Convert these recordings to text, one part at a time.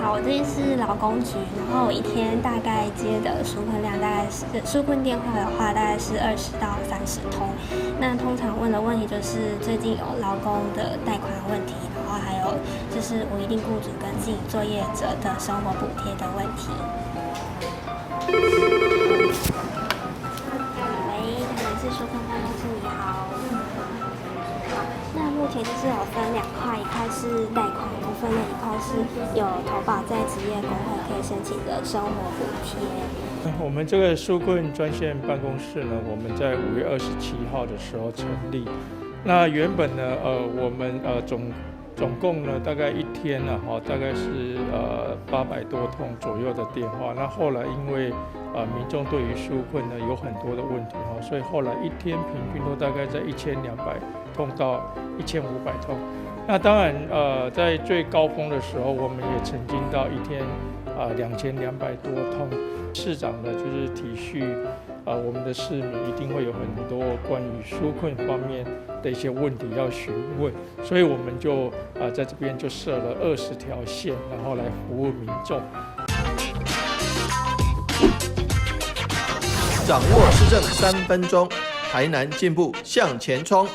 好，我這邊是勞工局，然後我一天大概接的紓困量大概是紓困電話的話，大概是20到30通。那通常問的問題就是最近有勞工的貸款問題，然後還有就是無一定雇主跟自營作業者的生活補貼的問題。喂，台南市紓困辦公室，你好。好，那目前就是有分兩塊，一塊是貸款部分，那一塊是有投保在職業工會可以申請的生活補貼。我們這個紓困專線辦公室呢，我們在5月27號的時候成立。那原本呢，我們總共呢，大概一天呢，哈，大概是800多通左右的電話。那後來因為民眾對於紓困呢有很多的問題哈，所以後來一天平均都大概在1200通到1500通。那當然在最高峰的時候，我們也曾經到一天2200多通。市長呢，就是體恤我們的市民一定會有很多關於紓困方面的一些問題要詢問，所以我們就在這邊就設了20條線，然後來服務民眾。掌握市政3分鐘，台南進步向前衝。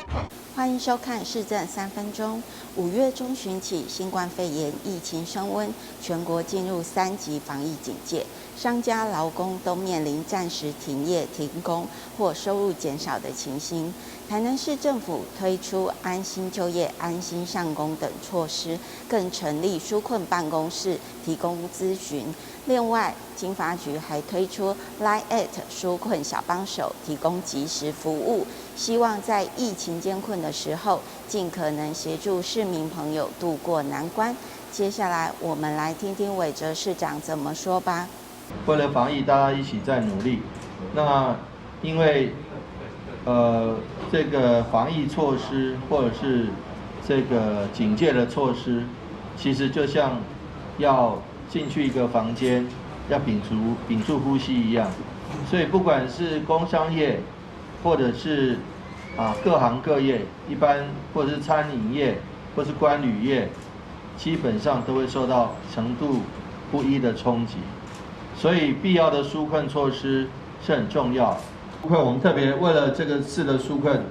歡迎收看市政三分鐘。5月中旬起，新冠肺炎疫情升溫，全國進入3級防疫警戒，商家、勞工都面臨暫時停業、停工或收入減少的情形。台南市政府推出安心就業、安心上工等措施，更成立紓困辦公室提供諮詢。另外，經發局還推出 Line@ 紓困小幫手，提供即時服務，希望在疫情艱困的時候，盡可能協助市民朋友渡過難關。接下來，我們來聽聽韋哲市長怎麼說吧。為了防疫，大家一起在努力。那因為這個防疫措施或者是這個警戒的措施，其實就像要進去一個房間，要屏住呼吸一樣。所以不管是工商業，或者是各行各業，一般或者是餐飲業，或是觀旅業，基本上都會受到程度不一的衝擊。所以必要的紓困措施是很重要。紓困我們特別為了這個次的紓困，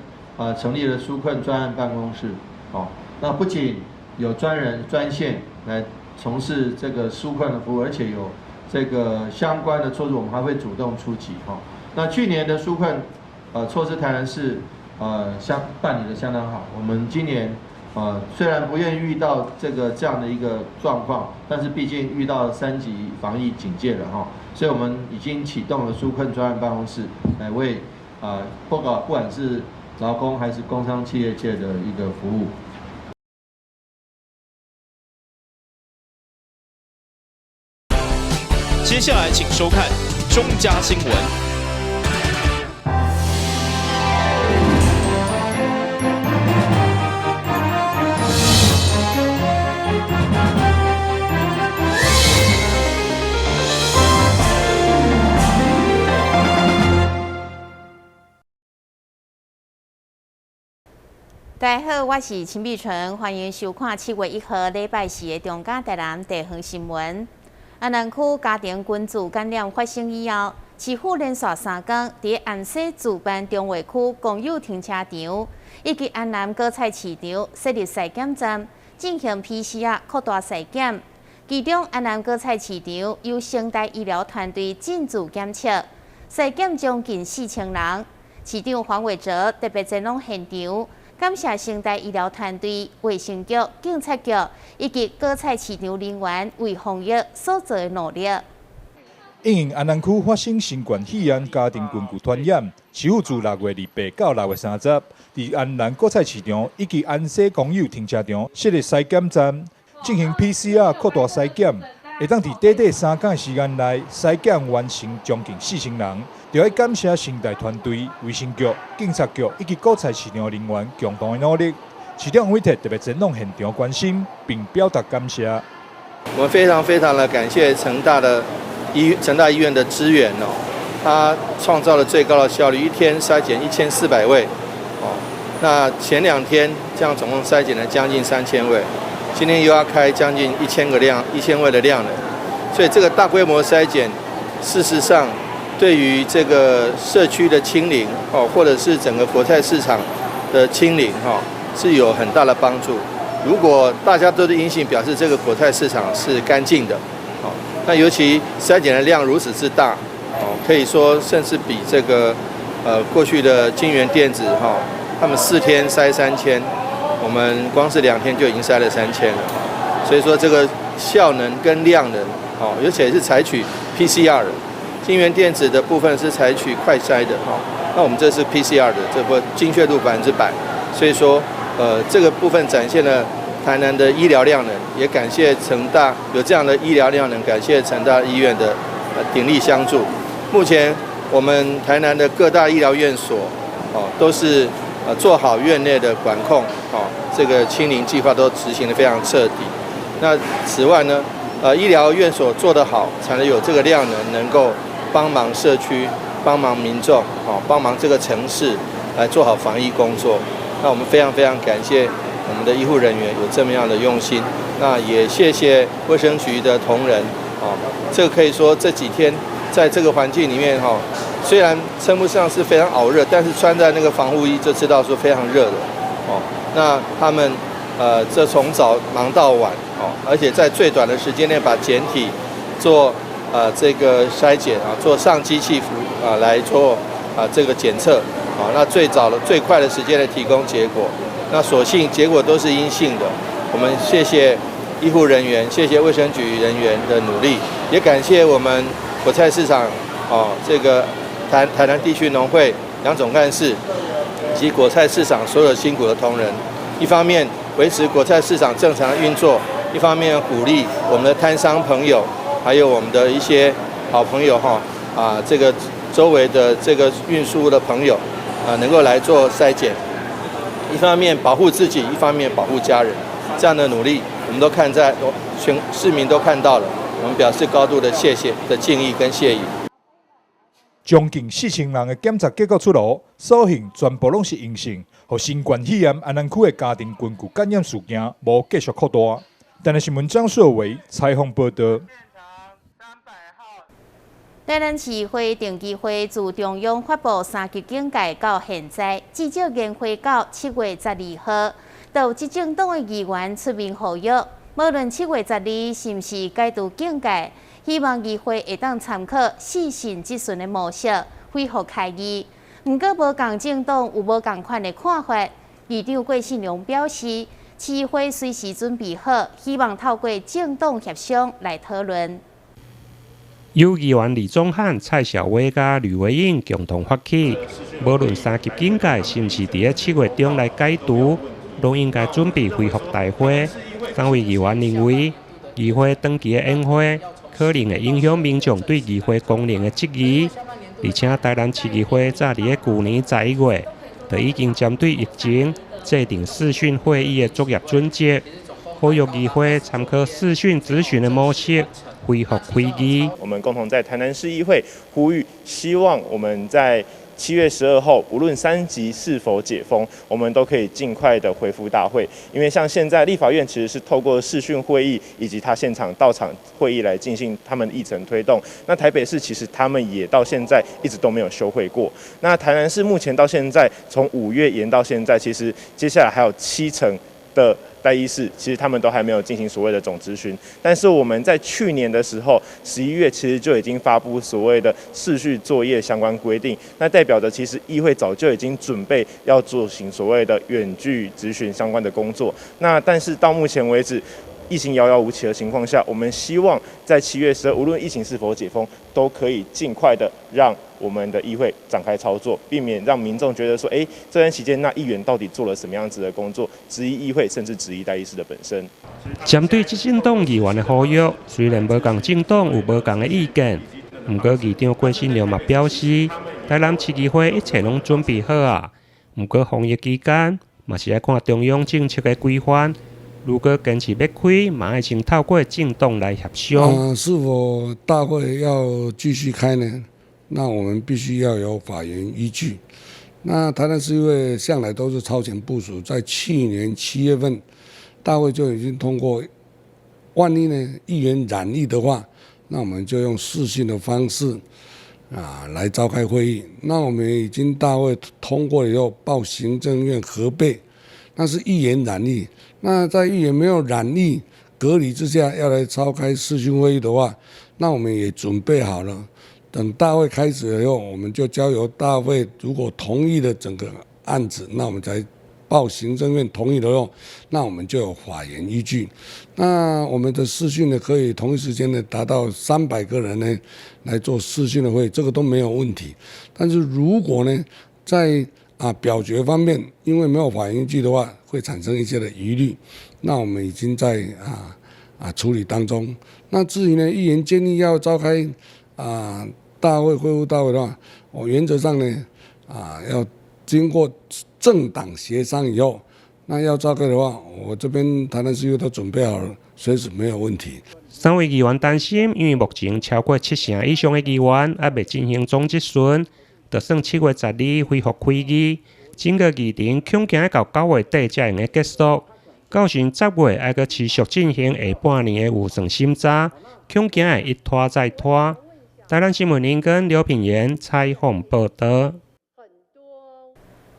成立了紓困專案辦公室。哦，那不僅有專人專線來從事這個紓困的服務，而且有這個相關的措施，我們還會主動出擊。哈，那去年的紓困，措施台南市，辦理得相當好。我們今年，雖然不願意遇到這樣的一個狀況，但是畢竟遇到3級防疫警戒了哈，所以我們已經啟動了紓困專案辦公室，來為不管是勞工還是工商企業界的一個服務。接下來請收看中嘉新聞。大家好，我是陳美純，歡迎收看7月1號禮拜四的中嘉台南地方新聞。安南區家庭群聚感染發生以後，市府連續3工佇安西主辦中華區公有停車場以及安南果菜市場設立篩檢站，進行 PCR 擴大篩檢。其中安南果菜市場由成大醫療團隊進駐檢測，篩檢將近4000人。市長黃偉哲特別前往現場，感謝成大醫療團隊、衛生局、警察局以及果菜市場人員為防疫所做的努力。因應安南區發生新冠肺炎家庭群聚傳染，市府自6月28到6月30，佇安南果菜市場以及安西公有停車場設立篩檢站，進行 PCR 擴大篩檢，會當佇短短3工的時間內篩檢完成將近4000人。就愛感謝成大團隊、衛生局、警察局以及果菜市場人員共同的努力。市長黃偉哲特別前往現場關心，並表達感謝。我們非常非常的感謝成大醫院的支援哦，他創造了最高的效率，一天篩檢1400位哦。那前2天這樣總共篩檢了將近3000位，今天又要開將近1000個量，1000位的量能，所以這個大規模篩檢，事實上對於這個社區的清零哦，或者是整個果菜市場的清零哈，是有很大的幫助。如果大家都是陰性，表示這個果菜市場是乾淨的，哦，那尤其篩檢的量如此之大，哦，可以說甚至比這個過去的京元電子哈，他們4天篩3000，我們光是2天就已經篩了3000了，所以說這個效能跟量能，哦，而且是採取 PCR，京元電子的部分是採取快篩的，哈，那我們這是 PCR 的，這部分精確度100%，所以說，這個部分展現了台南的醫療量能，也感謝成大有這樣的醫療量能，感謝成大醫院的鼎力相助。目前我們台南的各大醫療院所，哦，都是做好院內的管控，哦，這個清零計劃都執行得非常徹底。那此外呢，醫療院所做得好，才能有這個量能，能夠幫忙社區、幫忙民眾、哦，幫忙這個城市來做好防疫工作。那我們非常非常感謝我們的醫護人員有這麼樣的用心，那也謝謝衛生局的同仁，哦，這個可以說這幾天在這個環境裡面，哈，雖然稱不上是非常熬熱，但是穿在那個防護衣就知道說非常熱的，哦，那他們，這從早忙到晚，哦，而且在最短的時間內把檢體做，這個篩檢啊，做上機器服啊來做啊這個檢測。啊，那最早的、最快的時間來提供結果，那所幸結果都是陰性的。我們謝謝醫護人員，謝謝衛生局人員的努力，也感謝我們果菜市場哦，這個台南地區農會楊總幹事及果菜市場所有辛苦的同仁，一方面維持果菜市場正常的運作，一方面鼓勵我們的攤商朋友，還有我們的一些好朋友哈啊，這個周圍的這個運輸的朋友。啊，能夠來做篩檢，一方面保護自己，一方面保護家人，這樣的努力，我們都看在全市民都看到了，我們表示高度的謝謝的敬意跟謝意。將近4000人的檢測結果出爐，所幸全部攏是陰性，予新冠肺炎安南區的家庭群聚感染事件無繼續擴大。台南新聞張碩偉採訪報道。台南市議會定期會自中央發布三級警戒到現在，至少延會到7月12號。就有執政黨的議員出面呼籲，無論7月12是毋是解除警戒，希望議會會當參考視訊質詢的模式恢復開議。毋過無仝政黨有無仝款的看法。議長郭信良表示，市議會隨時準備好，希望透過政黨協商來討論。由議員李宗翰、蔡小薇佮呂維英共同發起，無論三級警戒是毋是佇咧7月中來解除，攏應該準備恢復大會。三位議員認為，議會長期的延會可能會影響民眾對議會功能的質疑，而且台南市議會早佇咧舊年11月就已經針對疫情制定視訊會議的作業準則，呼籲議會參考視訊質詢的模式，恢復開議。我們共同在台南市議會呼籲，希望我們在7月12號，無論三級是否解封，我們都可以盡快的恢復大會。因為像現在立法院其實是透過視訊會議以及他現場到場會議來進行他們議程推動。那台北市其實他們也到現在一直都沒有休會過。那台南市目前到現在從5月延到現在，其實接下來還有7成的代議士，其實他們都還沒有進行所謂的總質詢。但是我們在去年的時候，11月其實就已經發布所謂的視訊作業相關規定，那代表着其實議會早就已經準備要做行所謂的遠距質詢相關的工作。那但是到目前為止，疫情遙遙無期的情況下，我們希望在7月12，無論疫情是否解封，都可以盡快的讓我們的議會展開操作，避免讓民眾覺得說，哎，這段期間那議員到底做了什麼樣子的工作，質疑議會，甚至質疑代議士的本身。針對執政黨議員的呼籲，雖然無仝政黨有無仝的意見，毋過議長郭信良嘛表示，台南市議會一切攏準備好啊。毋過防疫期間嘛是愛看中央政策的規範。如果堅持欲開，嘛愛先透過政黨來協商。是否大會要繼續開呢？那我們必須要有法源依據。那台南市議會向來都是超前部署，在去年7月份，大會就已經通過。萬一呢議員染疫的話，那我們就用視訊的方式啊來召開會議。那我們已經大會通過以後，報行政院核備，那是議員染疫。那在議員沒有染疫隔離之下，要來召開視訊會議的話，那我們也準備好了。等大會開始以後，我們就交由大會如果同意了整個案子，那我們才報行政院同意的後，那我們就有法源依據。那我們的視訊呢，可以同一時間呢達到300個人呢來做視訊的會，這個都沒有問題。但是如果呢在表決方面，因為沒有法源依據的話，會產生一些的疑慮。那我們已經在處理當中。那至於呢，議員建議要召開大會恢復大會的話，我原則上呢要經過政黨協商以後，那要召開的話，我這邊台南市議會都準備好了，隨時沒有問題。三位議員擔心，因為目前超過七成以上的議員猶未進行總質詢，就算7月12恢復開議，整個議程恐驚到9月底才會用結束。到時10月猶閣持續進行下半年的預算審查，恐驚會一拖再拖。台南新聞林根劉品言採訪報導。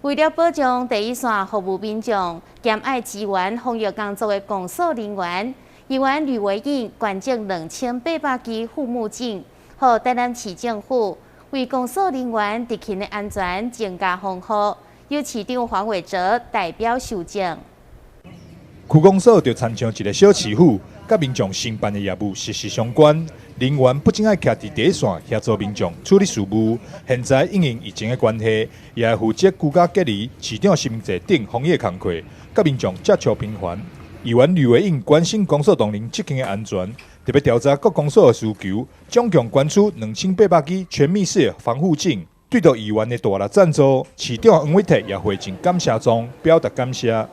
為了保障第一線服務民眾，兼愛支援防疫工作的公所人員，議員呂維應捐贈2800支護目鏡，予台南市政府為公所人員執勤的安全增加防護。由市長黃偉哲代表受贈。區公所就親像一个小市府，佮民眾承辦的業務息息相關。人員不僅愛徛佇第一線協助民眾處理事務，現在因應疫情的關係，也愛負責居家隔離、市長實名制等防疫工課，佮民眾接觸頻繁。議員呂維應關心公所同仁執勤的安全，特別調查各公所的需求，總共捐出2800支全密式防護鏡。對著議員的大力贊助，市長黃偉哲也回贈感謝狀，表達感謝。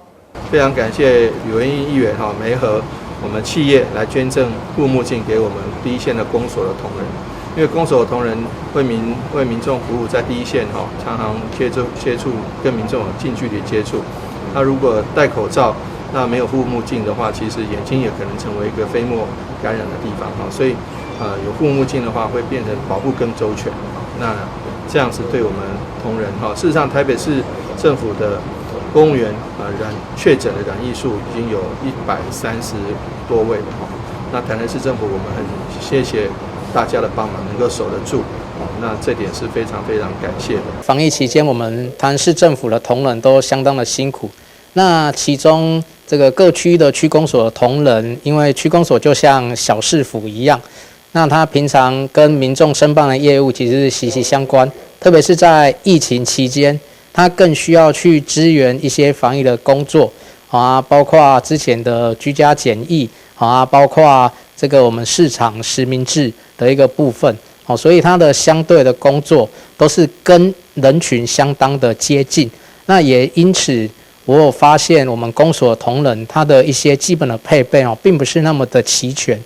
非常感謝呂維應議員哈，媒合我們企業來捐贈護目鏡給我們第一線的公所的同仁，因為公所的同仁為民眾服務，在第一線哈，常常接觸跟民眾有近距離接觸。那如果戴口罩，那沒有護目鏡的話，其實眼睛也可能成為一個飛沫感染的地方哈。所以，有護目鏡的話，會變成保護更周全。那這樣子對我們同仁哈，事實上台北市政府的公務員確診的染疫數已經有130多位了哈。那台南市政府我們很謝謝大家的幫忙，能夠守得住，那這點是非常非常感謝的。防疫期間，我們台南市政府的同仁都相當的辛苦。那其中這個各區的區公所的同仁，因為區公所就像小市府一樣，那他平常跟民眾申辦的業務其實是息息相關，特別是在疫情期間，他更需要去支援一些防疫的工作啊，包括之前的居家檢疫啊，包括這個我們市場實名制的一個部分，哦，所以他的相對的工作都是跟人群相當的接近。那也因此，我有發現我們公所同仁他的一些基本的配備哦，並不是那麼的齊全，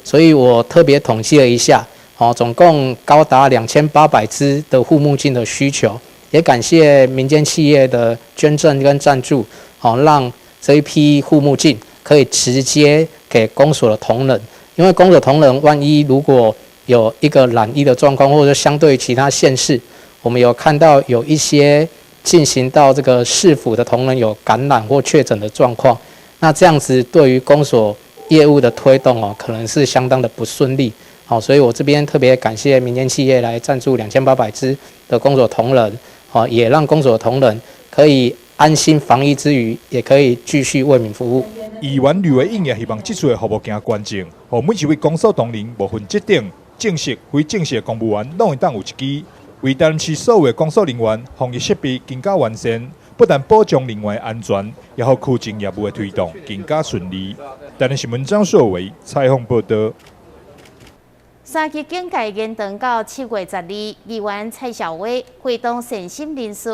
所以我特別統計了一下，哦，總共高達2800支的護目鏡的需求。也感謝民間企業的捐贈跟贊助，好讓這一批護目鏡可以直接給公所的同仁，因為公所同仁萬一如果有一個染疫的狀況，或者相對於其他縣市，我們有看到有一些進行到這個市府的同仁有感染或確診的狀況，那這樣子對於公所業務的推動哦，可能是相當的不順利。好，所以我這邊特別感謝民間企業來贊助2800支的公所同仁。哦，也讓公所同仁可以安心防疫之餘，也可以繼續為民服務。議員呂維應也希望這次的護目鏡捐贈，予每一位公所同仁無分職等，正式、非正式的公務員，攏會當有一支，為台南市所有的公所人員防疫設備更加完善，不但保障人員的安全，也予區政業務的推動更加順利。台南新聞張碩偉採訪報導。三級警戒延長到7月12，議員蔡小威會同善心人士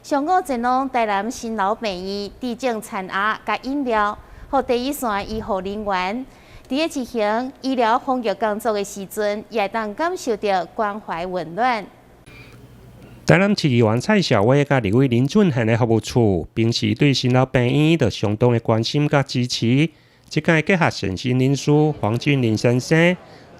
上午前往台南新樓病院遞贈餐盒佮飲料，予第一線醫護人員佇咧執行醫療防疫工作的時陣，也會當感受著關懷溫暖。台南市議員蔡小薇佮立委林俊憲的服務處，平時對新樓病院就相當的關心佮支持。這擺結合善心人士黃俊麟先生，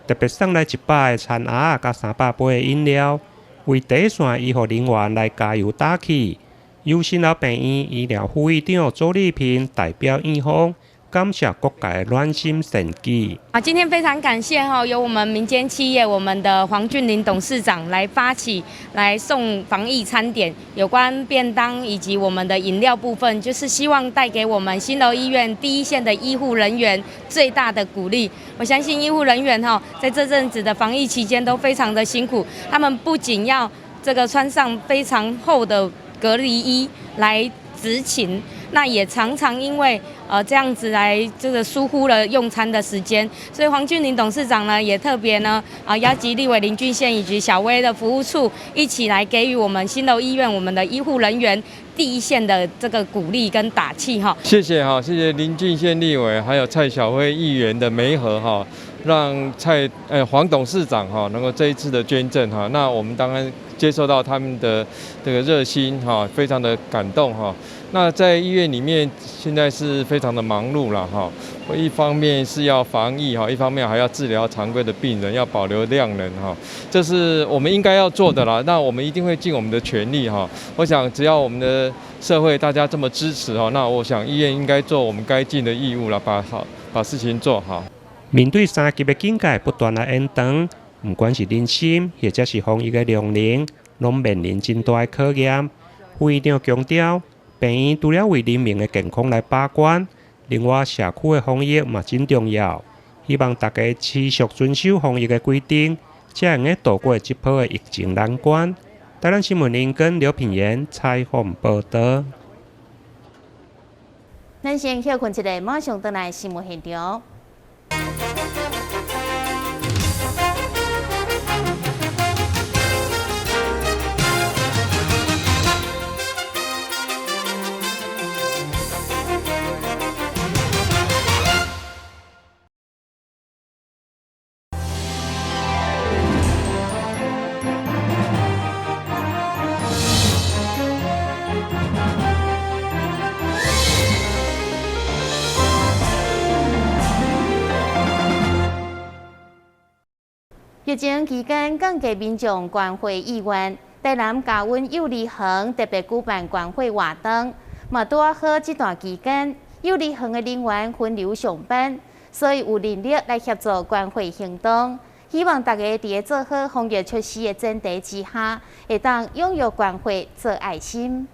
特別送來100個餐盒佮300杯的飲料，為第一線醫護人員來加油打氣。由新樓病院醫療副院長周麗萍代表院方，感謝各界暖心善舉。啊，今天非常感謝哈，由我們民間企業我們的黃俊麟董事長來發起來送防疫餐點，有關便當以及我們的飲料部分，就是希望帶給我們新樓醫院第一線的醫護人員最大的鼓勵。我相信醫護人員哈，在這陣子的防疫期間都非常的辛苦，他們不僅要這個穿上非常厚的隔離衣來執勤，那也常常因為這樣子來這個疏忽了用餐的時間，所以黃俊麟董事長呢也特別呢邀集立委林俊憲以及小薇的服務處一起來給予我們新樓醫院我們的醫護人員第一線的這個鼓勵跟打氣哈。謝謝哈，謝謝林俊憲立委還有蔡小薇議員的媒合哈，讓黃董事長哈能夠這一次的捐贈哈，那我們當然接受到他們的這個熱心哈，非常的感動哈。那在醫院裡面現在是非常的忙碌了哈，一方面是要防疫哈，一方面還要治療常規的病人，要保留量能哈，這是我們應該要做的啦。那我們一定會盡我們的全力哈。我想只要我們的社會大家這麼支持哈，那我想醫院應該做我們該盡的義務了，把事情做好。面對三級的警戒不斷來延長，不管是人心或者是防疫的量能，攏面臨真大的考驗。副院長強調，病院除了為人民的健康來把關，另外社區的防疫嘛真重要。希望大家持續遵守防疫的規定，才會用渡過這波的疫情難關。台南新聞林根劉品言採訪報道。咱先歇睏一下，馬上轉來新聞現場。疫情期間降低民眾捐血意願，台南嘉溫幼兒園特別舉辦捐血活動，嘛拄仔好這段期間幼兒園的人員分流上班，所以有人力來協助捐血行動。希望大家佇做好防疫措施的前提之下，會當踴躍捐血做愛心。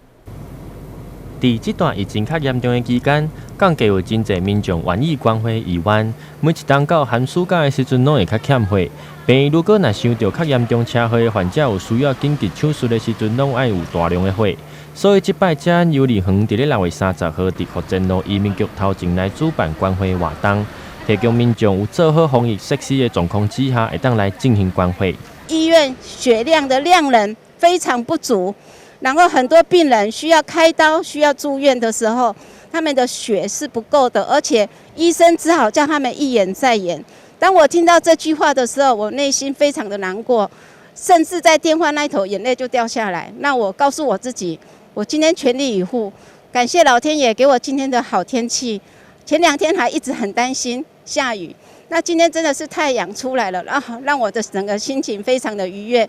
佇這段疫情較嚴重的期間，降低有真濟民眾願意捐血意願。每一冬到寒暑假的時陣，攏會較欠血。病院如果若傷著較嚴重車禍的患者有需要緊急手術的時陣，攏愛有大量的血。所以這擺遮幼兒園佇咧6月30號佇福建路移民局頭前來主辦捐血活動，提供民眾有做好防疫設施的狀況之下，會當來進行捐血。醫院血量的量能非常不足。然後很多病人需要開刀、需要住院的時候，他們的血是不夠的，而且醫生只好叫他們一延再延。當我聽到這句話的時候，我內心非常的難過，甚至在電話那頭眼淚就掉下來。那我告訴我自己，我今天全力以赴，感謝老天爺給我今天的好天氣。前兩天還一直很擔心下雨，那今天真的是太陽出來了，啊，讓我的整個心情非常的愉悅。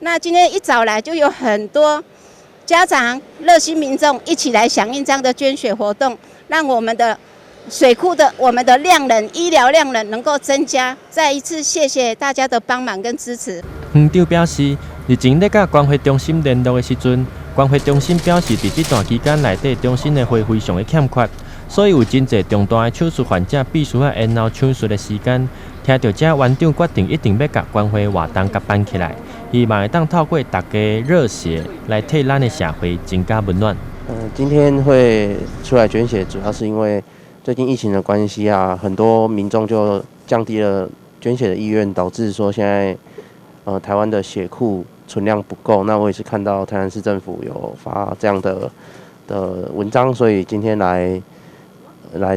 那今天一早來就有很多家長、熱心民眾一起來響應這樣的捐血活動，讓我們的水庫的我們的量能、醫療量能能夠增加。再一次謝謝大家的幫忙跟支持。園長表示，日前咧佮捐血中心聯絡的時陣，捐血中心表示，佇這段期間內底中心的血非常的欠缺，所以有真濟重大的手術患者必須愛延後手術的時間。聽到這，園長決定一定欲共捐血活動共辦起來，希望會當透過大家熱血來替咱的社會增加溫暖。今天會出來捐血，主要是因為最近疫情的關係啊，很多民眾就降低了捐血的意願，導致說現在台灣的血庫存量不夠。那我也是看到台南市政府有發這樣的文章，所以今天來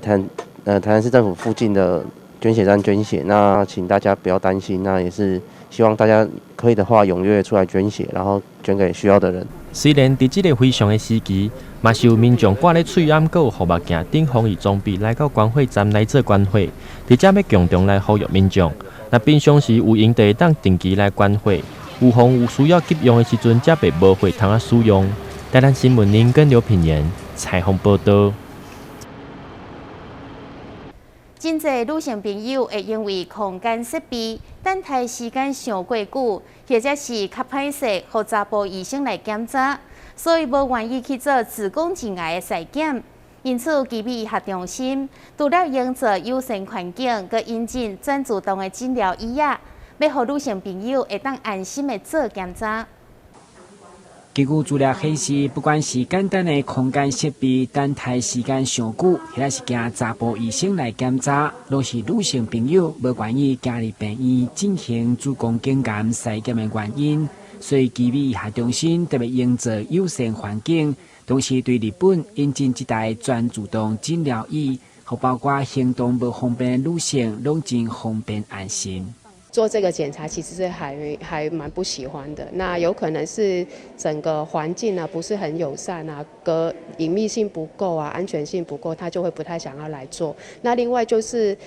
台南市政府附近的捐血站捐血。那請大家不要擔心，那也是希望大家可以的話踴躍出來捐血，然後捐給需要的人。雖然佇這個非常的時期，嘛是有民眾掛咧喙罨，閣有護目鏡等防疫裝備來到捐血站來做捐血，佇遮欲共同來呼籲民眾。若平常時有閒就會當定期來捐血，有防有需要急用的時陣，才袂無血通仔使用。台南新聞林根劉品言採訪報道。真濟女性朋友會因為空間設備等待時間傷過久，或者是較歹勢，予查埔醫生來檢查，所以無願意去做子宮頸癌的篩檢。因此，奇美醫學中心除了營造友善環境，閣引進全自動的診療椅仔，欲予女性朋友會當安心的做檢查。根據資料顯示，不管是簡單的空間設備等待時間傷久，或者是驚查埔醫生來檢查，攏是女性朋友無願意行入病院進行子宮頸癌篩檢的原因。所以，奇美醫學中心特別營造友善環境，同時對日本引進這台全自動診療椅，予包括行動無方便的女性，攏真方便安心。做這個檢查其實是還蠻不喜歡的，那有可能是整個環境啊不是很友善啊，個隱秘性不夠啊，安全性不夠，他就會不太想要來做。那另外就是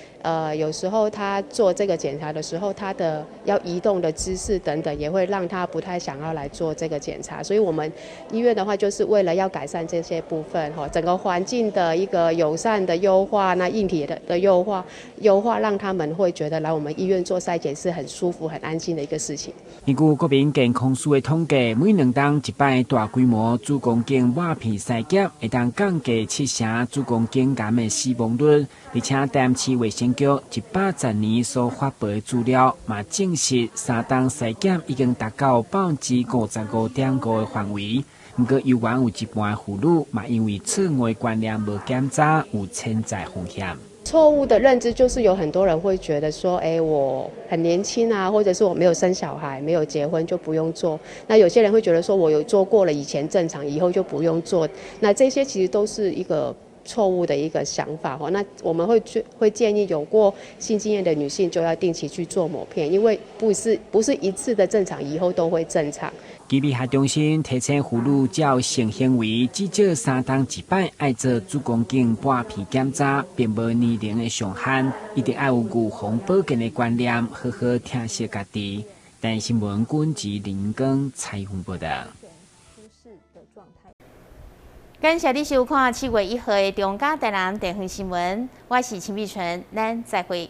有時候他做這個檢查的時候，他的要移動的姿勢等等，也會讓他不太想要來做這個檢查。所以我們醫院的話，就是為了要改善這些部分，哈，整個環境的一個友善的優化，那硬體的優化，讓他們會覺得來我們醫院做篩檢是很舒服、很安心的一個事情。根據國民健康署的統計，每2冬一擺大規模子宮頸抹片篩檢，會當降低7成子宮頸癌的死亡率。而且台南市衛生局110年所發布的資料，嘛證實3冬篩檢已經達到55.5% 的範圍。毋過，猶原有一半婦女嘛因為錯誤的觀念無檢查，有潛在風險。錯誤的認知就是有很多人會覺得說，哎，我很年輕啊，或者是我沒有生小孩、沒有結婚就不用做。那有些人會覺得說，我有做過了，以前正常，以後就不用做。那這些其實都是一個錯誤的一個想法。那我們會建議有過性經驗的女性就要定期去做抹片，因為不是一次的正常，以後都會正常。奇美醫學中心提醒婦女，只要性行為至少3冬一擺愛做子宮頸抹片檢查，並無年齡的上限，一定愛有預防保健的觀念，好好疼惜家己。台新聞軍吉林光採訪報道。感謝你收看7月1號的中嘉台南地方新聞，我是陳美純，咱再會。